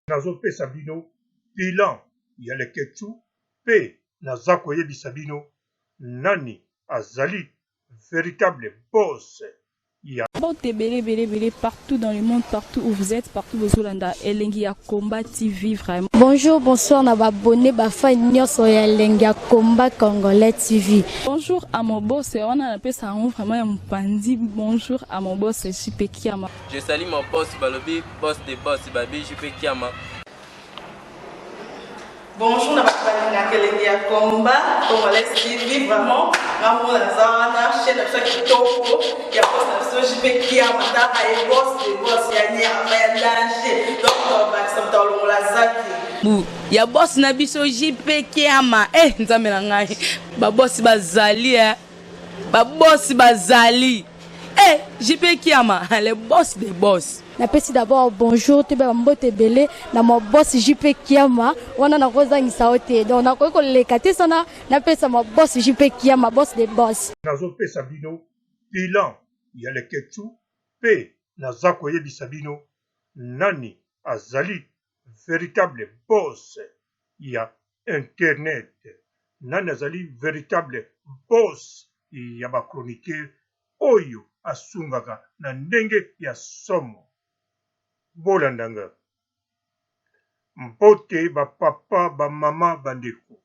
Nazopesa bino bilan ya Leketchou pe naza koyebisa bino nani azali veritable boss ya. Mbote ebele ebele ebele partout dans le monde partout où vous êtes partout bozolanda elengi ya combat TV vraiment. Bonjour bonsoir na ba abonnes ba fans nionso ya elengi ya combat congolais TV. Bonjour à mon boss wana napesa yango vraiment ya mopanzi bonjour à mon boss JP Kiama. Je salue mon boss balobi boss de boss babi JP Kiama. Bonjour na bato balingaka elengi ya combat congolais TV vraiment nga moko naza wana chaîne na biso ya kitoko ya boss na biso JP Kiama taka ye boss de boss ya nyama ya danger donc tobakisa moto alongola zaki bu ya boss na biso JP Kiama eh nzambe na ngai ba boss bazali eh ba boss bazali eh JP Kiama le boss de boss. Napesi d'abord bonjour toyeba ba mbote ebele na ma boss JP Kiama wana nakozangisa yo te donc nakoki koleka te sana napesa ma boss JP Kiama boss de boss. Nazopesa bino bilan ya Leketchou pe naza koyebisa bino nani azali veritable boss ya internet, nani azali veritable boss ya ba chroniqueurs oyo asungaka na ndenge ya somo. Bolanda nga. Mbote ba papa, ba mama, ba ndeko.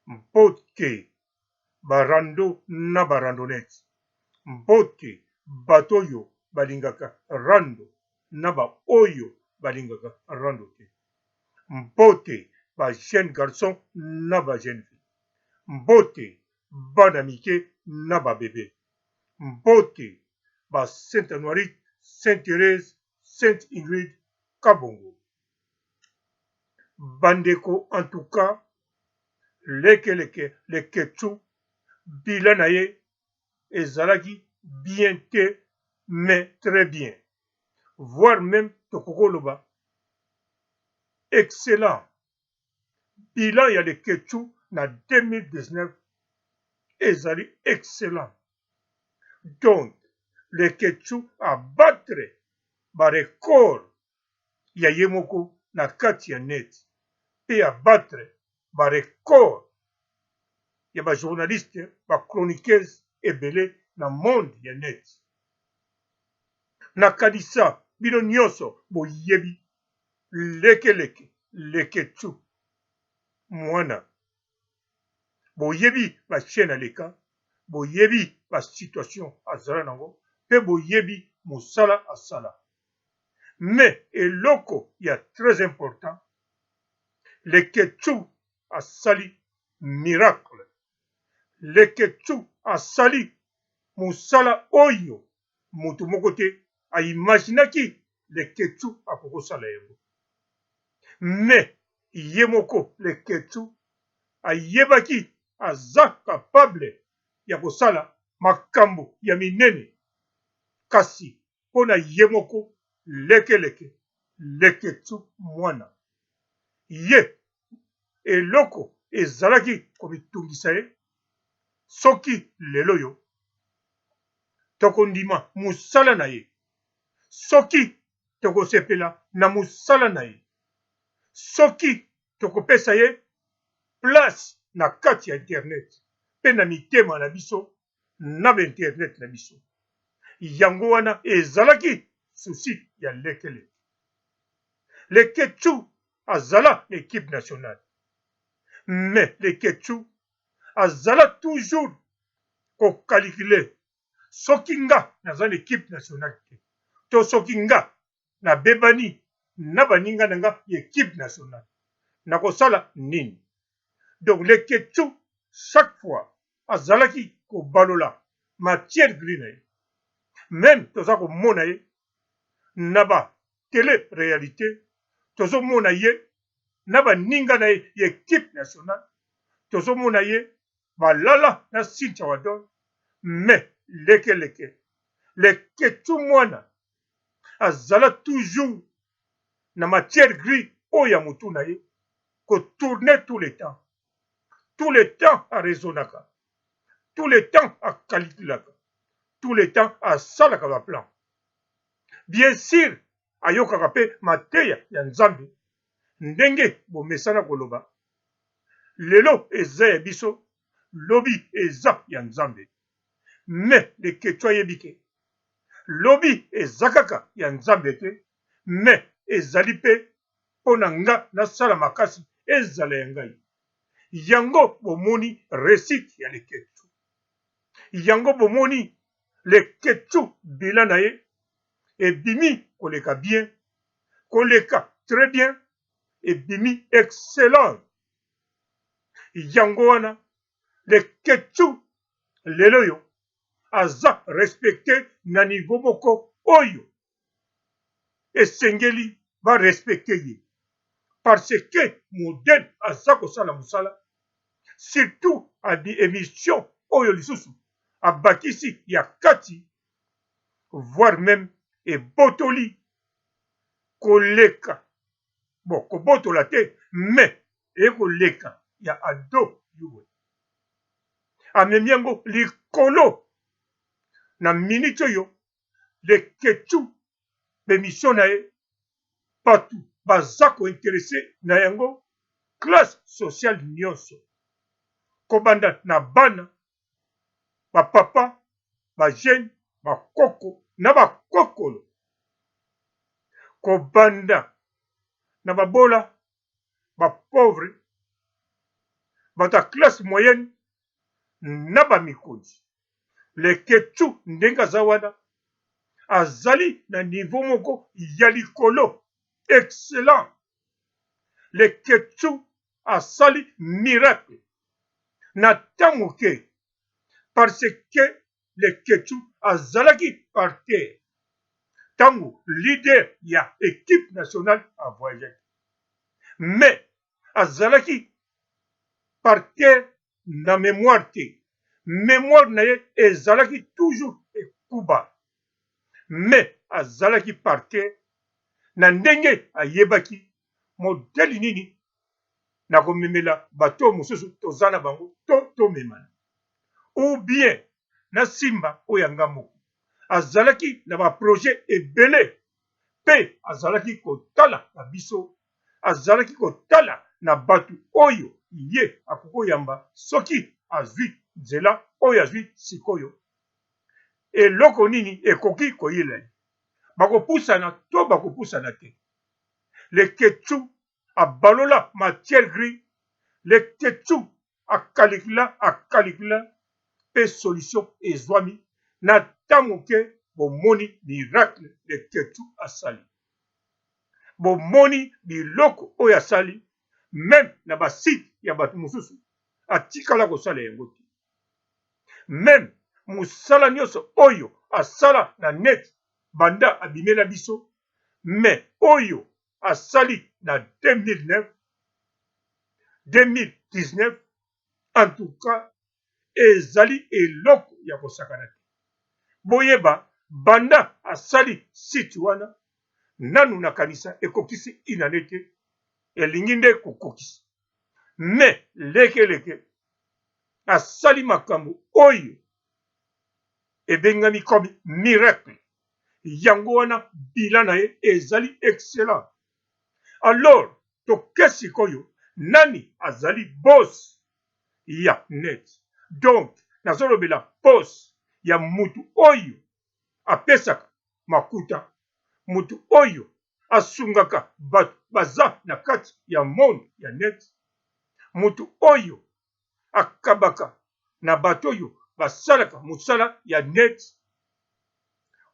Mbote ba rando na ba randonnettes. Mbote bato oyo balingaka rando na ba oyo balingaka rando te. Mbote ba jeunes garçons na ba jeunes filles. Mbote bana mike na ba bebe. Mbote ba Saint Anuarite, Saint Therèse, Sainte Ingrid Kabongo. Bandeko en tout cas leke leke leketchou bilan na ye ezalaki bien te mais très bien voir meme tokoki koloba excellent bilan ya leketchou na 2019 ezali excellent donc leketchou abattre ba record ya ye moko na kati ya net pe abattre ba record ya ba journaliste ba chroniqueuse ebele na monde ya net. Nakanisa bino nionso boyebi leke leke leketchou muana boyebi ba chaine aleka boyebi ba situation azala nango pe boyebi musala asala mais eloko ya très important leketchou asali miracle leketchou asali musala oyo mutu moko te a imaginaki leketchou akoki kosala yango mais ye moko leketchou ayebaki aza capable ya kosala makambo ya minene kasi mpo na ye moko leke leke leketchou mwana ye eloko ezalaki komitungisa ye soki lelo oyo tokondima mosala na ye soki tokosepela na mosala na ye soki tokopesa ye place na kati ya internet mpe na mitema na biso na ba internet na biso. Yango wana ezalaki souci ya Leke Leke. Leketchou azala na equipe nationale mais Leketchou azala toujours ko calculer soki nga naza na equipe nationale te to soki nga nabebani na baninga na nga ya equipe nationale nakosala nini? Donc Leketchou chaque fois azalaki kobalola matière gris na ye meme toza komona ye na ba tele realite tozomona ye na baninga na ye ya equipe nationale tozomona ye balala na Cynthia Wadol mais leke leke leketchou mwana azala toujours na matière gris oyo ya mutu na ye ko tourner tout le temps tout le temps a raisonnaka tout le temps a calculaka tout le temps asalaka ba plan bien sur ayokaka pe mateya ya nzambe. Ndenge bomesana koloba, lelo eza ya biso, lobi eza ya Nzambe. Mais Leketchou ayebi ke lobi eza kaka ya Nzambe te, mais ezali pe po na nga nasala makasi ezala ya ngai. Yango bomoni reussite ya Leketchou. Yango bomoni Leketchou bilan na ye ebimi koleka bien, koleka très bien, ebimi excellent. Yango wana Leketchou lelo oyo aza respecte na niveau moko oyo esengeli ba respecte ye parce que modèle aza kosala mosala surtout abi emission oyo lisusu abakisi ya kati voire meme ebotoli koleka bon kobotola te mais ekoleka ya ado yuwe amemi yango likolo na minute oyo Leketchou b'emission na ye batu baza ko interesse na yango classe sociale nionso kobanda na bana ba papa ba jeune ba koko na ba kokolo kobanda na babola ba pauvre bato ya classe moyenne na ba mikonzi. Leketchou ndenge aza wana azali na niveau moko ya likolo excellent. Leketchou asali miracle na temps moke parce que Leketchou azalaki par terre tango leader ya equipe nationale a voyageaki mais azalaki par terre na memoire te, memoire na ye ezalaki toujours ekuba mais azalaki par terre na ndenge ayebaki modèle nini nakomemela bato oyo mosusu toza na bango to tomemana ou bien nasimba oyo ya nga moko. Azalaki na ba projets ebele mpe azalaki kotala na biso, azalaki kotala na bato oyo ye akoki koyamba soki azwi nzela oyo azwi sikoyo. Eloko nini ekoki koyela ye? Bakopusana to bakopusana te? Leketchou abalola matière gris, Leketchou a calcula a calcula pe solution ezwami na temps moke bomoni miracle leketchou asali bomoni biloko oyo asali meme na ba site ya batu mosusu atikala kosala yango te meme musala nionso oyo asala na net banda abimela biso mais oyo asali na 2009 2019 en tout cas ezali eloko ya kosakana te boyeba banda asali site wana nanu nakanisa ekokisi une annee te elingi nde kokokisa mais leke leke asali makambo oyo ebengami comme miracle yango wana bilan na ye ezali excellent alors toke sikoyo nani azali boss ya net donc nazolobela boss ya mutu oyo apesaka makuta mutu oyo asungaka batu baza na kati ya monde ya net mutu oyo akabaka na bato oyo basalaka mosala ya net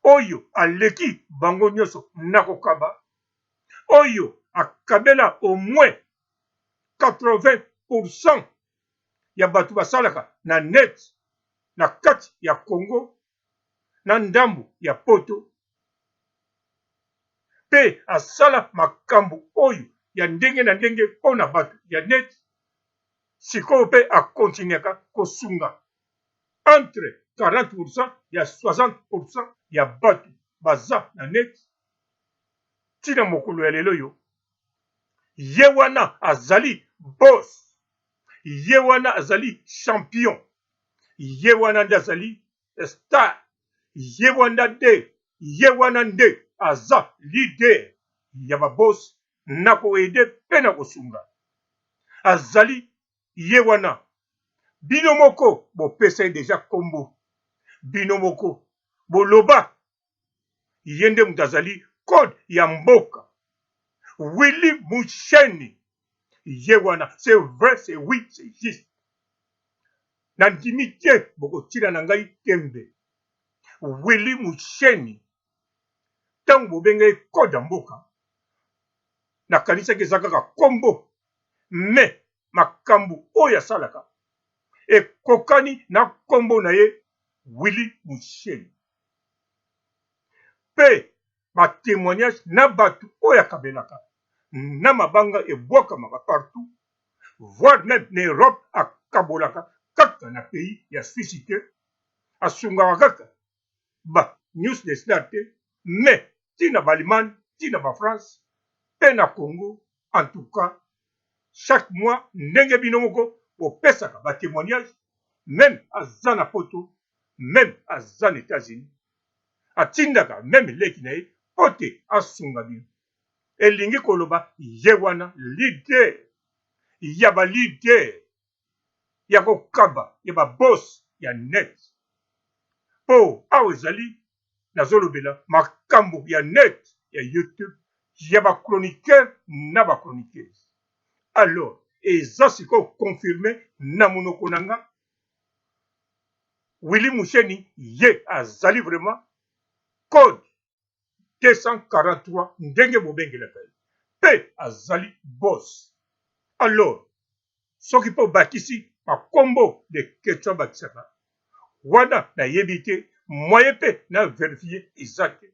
oyo aleki bango nyonso na kokaba oyo akabela au moins 80% ya bato basalaka na net na kati ya Congo na ndambo ya poto mpe asala makambo oyo ya ndenge na ndenge mpo na bato ya net sikoyo mpe akontinuaka kosunga entre 40% ya 60% ya bato baza na net ti na mokolo ya lelo oyo ye wana azali boss ye wana azali champion ye wana nde azali star ye wana nde ye wana nde aza leader ya ba boss. na koede mpe na kosunga. Azali ye wana. Bino moko bopesa ye deja kombo. Bino moko boloba ye nde moto azali code ya mboka. Willy Musheni ye wana, c'est vrai, c'est oui, c'est juste. Nandimi te bokotila na ngai tembe. Willy Musheni ntango bobenga ye code ya mboka, nakanisaki eza kaka kombo, mais makambo oyo asalaka ekokani na kombo na ye Willy Musheni. Mpe ba temoignage na batu oyo akabelaka na mabanga ebwakamaka partout voire meme na Europe akabolaka kaka na pays ya Suisse te asungaka kaka ba news de star te mais ti na ba Allemagne ti na ba France pe na Congo en tout cas chaque mois ndenge bino moko bopesaka ba temoignage meme aza na poto meme aza na Etats-Unis atindaka meme leki na ye mpo te asunga bino. Elingi koloba ye wana leader ya ba leader ya kokaba ya ba boss ya net. Mpo awa ezali nazolobela makambo ya net ya YouTube ya ba chroniqueur na ba chroniqueuse. Alors eza sikoyo confirme na monoko na nga Willy Musheni ye azali vraiment code 243 ndenge bobengelaka ye pe azali boss. Alors soki pe obakisi ba kombo de ketchup abakisaka wana nayebi te moyen pe na verifier eza te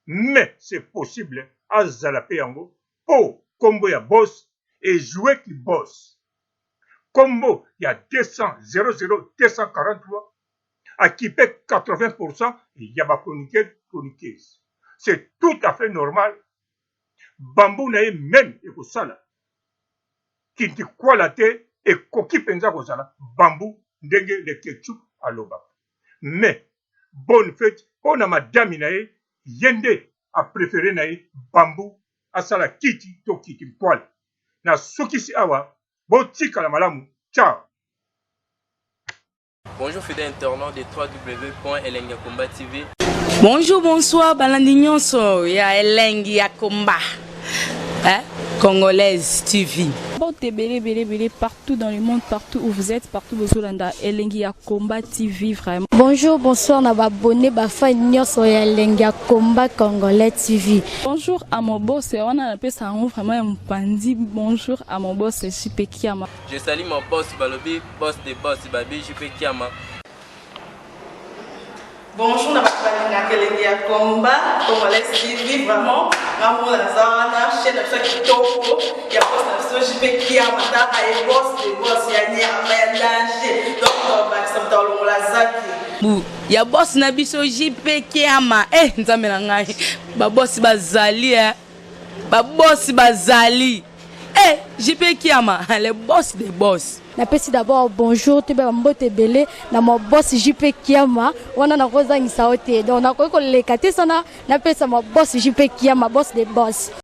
mais c'est possible azala pe yango po kombo ya boss e jouer ki boss. Kombo ya 200 00 243 akipe 80% ya ba chroniqueurs chroniqueuses. C'est tout à fait normal. Bambou na ye meme ekosala kintikwala te, ekoki mpenza kozala bambou ndenge Leketchou alobaka. Mais bonne fete mpo na madami na ye, ye nde a prefere na ye bambou asala kiti to kitinkwala. Nasukisi awa, botikala malamu, ciao. Bonjour fidèle internaute de www.elengiyakomba.tv. Bonjour, bonsoir, balandi nyonso ya Elengi ya Komba. Hein? Congolaise TV. Mbote ebele ebele ebele partout dans le monde, partout où vous êtes, partout bozolanda Elengi ya Combat TV vraiment. Bonjour, bonsoir na ba abonné ba fan nyonso ya Elengi ya Combat Congolais TV. Bonjour à mon boss, wana napesa yango vraiment ya mopanzi. Bonjour à mon boss JP Kiama. Je salue mon boss balobi boss de boss babi JP Kiama. Bonjour na bato balingaka elengi ya combat congolais TV vraiment nga moko naza wana chaîne na biso ya kitoko ya boss na biso JP Kiama taka ye boss de boss ya nyama ya danger donc tobakisa moto alongola zaki Bu ya boss na biso JP Kiama eh nzambe na ngai ba boss bazali eh ba boss bazali eh JP Kiama le boss des boss. Napesi d'abord bonjour toyeba ba mbote ebele na ma boss JP Kiama wana nakozangisa yo te donc nakoki koleka te sana napesa ma boss JP Kiama boss de boss.